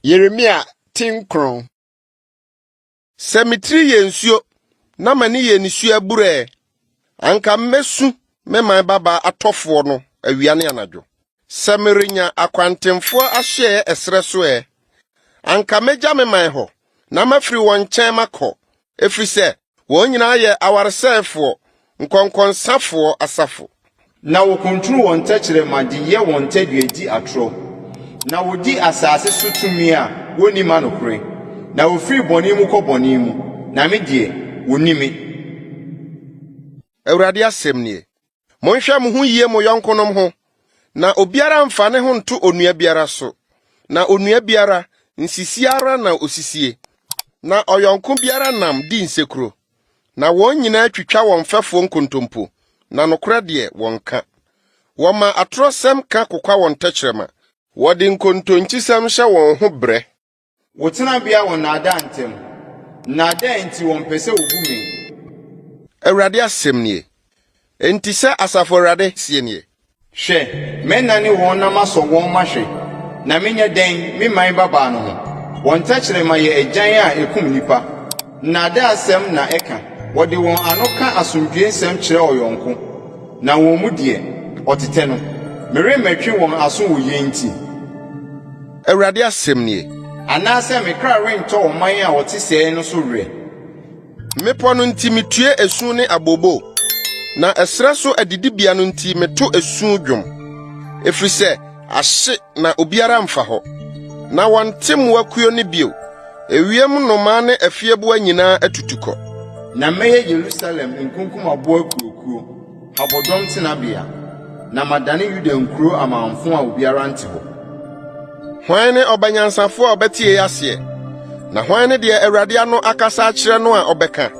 Yeremia ti nkron. Sɛ me tiri yɛ nsuo na m'ani yɛ nisuo abura ɛ, anka mɛsu me man babaa atɔfoɔ no awia ne anadwo. Sɛ merenya akwantemfoɔ asoɛeɛ ɛserɛ so ɛ, anka mɛgya me man hɔ na mafiri wɔn nkyɛn makɔ, ɛfiri sɛ wɔn nyinaa yɛ awaresɛefoɔ, nkɔnkɔnsafoɔ asafo. Na wɔkuntunu wɔn tɛkyerɛma de yɛ wɔn tadua di atorɔ, na wɔdi asase so tumi a wɔnni ma nokorɛ, na wɔfiri bɔne mu kɔ bɔne mu, na me deɛ, wɔnni me. Awurade asɛm nie. Monhwɛ mo ho yie mo yɔnkonom ho, na obiara mfa ne ho nto onua biara so, na onua biara, nsisie ara na osisie, na ɔyɔnko biara nam di nsekuro. Na wɔn nyinaa twitwa wɔn mfɛfoɔ nkontompo, na nokorɛ deɛ, wɔnka. Wɔma atorɔsɛm ka kokwa wɔn tɛkyerɛma. Wɔde nkontonkyisɛm hyɛ wɔn ho brɛ. Wo tenabea wɔ nnaadaa ntam, nnaadaa nti wɔmpɛ sɛ wobu me. Awurade asɛm nie. Enti sɛ Asafo Awurade seɛ nie. Hwɛ, mɛnane wɔn na masɔ wɔn mahwɛ, na menyɛ dɛn me man babaa no ho? Wɔn tɛkyerɛma yɛ agyan a ekum nnipa, nnaadaasɛm na ɛka. Wɔde wɔn ano ka asomdwoe nsɛm kyerɛ ɔyɔnko, na wɔn mu deɛ, ɔtetɛ no. Meremmɛtwe wɔn aso wɔ yei nti? Awurade asɛm nie. Anaasɛ me kra rentɔ ɔman a wɔte sɛɛ no so werɛ? Mmepɔ no nti mitue esu ne abooboo, na ɛserɛ so adidibea no nti meto esu dwom, efisɛ ahye na obiara mfa hɔ. Na wɔnte mmoakuo no bio. Ewiem nnomaa ne afieboa nyinaa atutu kɔ. Na mɛyɛ Yerusalem nkunkumaboɔ akuakuo, habɔdɔm tenabea, na madane Yuda nkuro amamfo a obiara nte hɔ. Hwan ne ɔbanyansafoɔ a ɔbɛte yei aseɛ? Na hwan ne deɛ Awurade ano akasa akyerɛ no a ɔbɛka?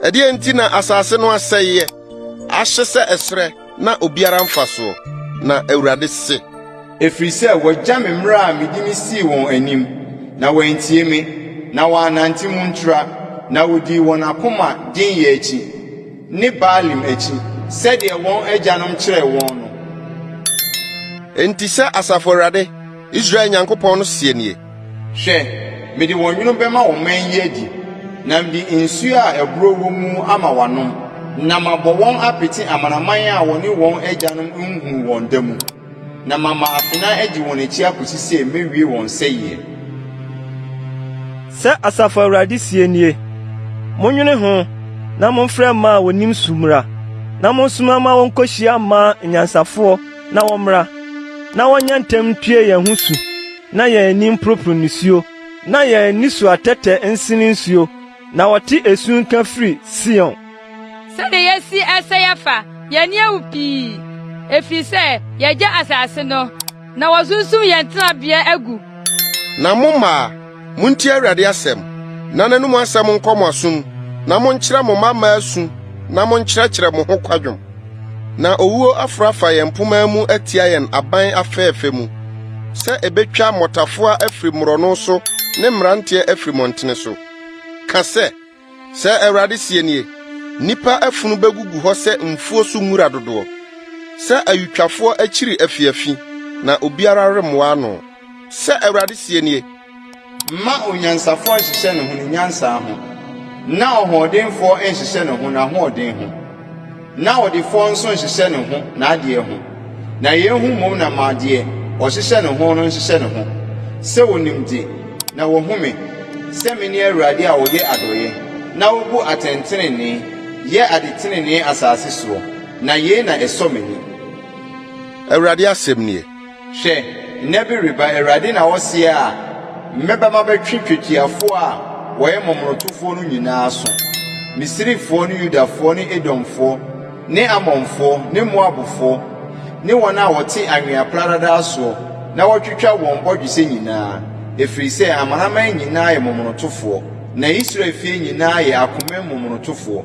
Ɛdeɛn nti na asase no asɛeɛ, ahye sɛ ɛserɛ na obiara mfa soɔ? Na Awurade se, Ɛfiri sɛ wɔagya me mmara a mede misii wɔn anim, na wɔantie me, na wɔannante mu ntra, na wodii wɔn akoma denyɛ akyi, ne Baalim akyi, sɛdeɛ wɔn agyanom kyerɛɛ wɔn no. Enti sɛ Asafo Awurade, Israel Nyankopɔn no seɛ nie. Hwɛ, mede wɔn nwono bɛma ɔman yi adi, na mede nsuo a ɛborɔ wɔ mu ama wɔanom, na mabɔ wɔn apete amanaman a wɔne wɔn agyanom nhuu wɔn da mu, na mama afena adi wɔn akyi akosi sɛ mewie wɔn sɛeɛ. Sɛ Asafo Awurade seɛ nie: Monnwene ho na momfrɛ mmaa a wonim su mmra, na monsoma ma wonkohyia mmaa anyansafoɔ na wɔmmra, na wɔnyɛ ntɛm ntue yɛn ho su, na yɛn ani mporoporow nisuo, na yɛn anisuatɛtɛ nsene nsuo, na wɔte esu nka firi Sion. Sɛdeɛ yɛasi asɛe afa, yɛn ani awu pii, efiri sɛ yɛagya asase no, na wɔasunsum yɛn tenabea agu. Na mo mmaa, muntie Awurade asɛm, na n'anom asɛm nkɔ mo asom, na monkyerɛ mo mma mmaa su na monkyerɛkyerɛ mo ho kwadwom. Na owuo aforo afa yɛn mpomma mu atia yɛn aban afɛɛfɛ mu, sɛ ebetwa mmɔtafoa afiri mmorɔno so ne mmeranteɛ afiri mmɔntene so. Ka sɛ, sɛ Awurade seɛ nie, nnipa afunu begugu hɔ sɛ mfuo so nwura dodoɔ, sɛ ayutwafoɔ akyiri afiafi, na obiara remmoa ano. Sɛ Awurade seɛ nie. Mma onyansafoɔ nhyehyɛ ne ho ne nyansa ho, na ɔhoɔdenfoɔ nhyehyɛ ne ho n'ahoɔden ho, na ɔdefoɔ nso nhyehyɛ ne ho n'adeɛ ho. Na yei ho mmom na ma deɛ ɔhyehyɛ ne ho no nhyehyɛ ne ho, sɛ onim de, na wahu me, sɛ mene Awurade a ɔyɛ adɔeɛ, na obu atɛntenenee, yɛ ade tenenee asase soɔ, na yei na ɛsɔ m'ani. Awurade asɛm nie. Hwɛ, nna bi reba, Awurade na ɔseɛ a mɛba mabɛtwe twetiafoɔ a wɔyɛ momonotofoɔ no nyinaa aso, Misrifoɔ ne Yudafoɔ ne Edomfoɔ ne Amonfoɔ ne Moabfoɔ ne wɔn a wɔte anwea pradadaa soɔ na wɔtwitwa wɔn bɔdwesɛ nyinaa, ɛfiri sɛ amanaman nyinaa yɛ momonotofoɔ, na Israel fie nyinaa yɛ akoma mu momonotofoɔ.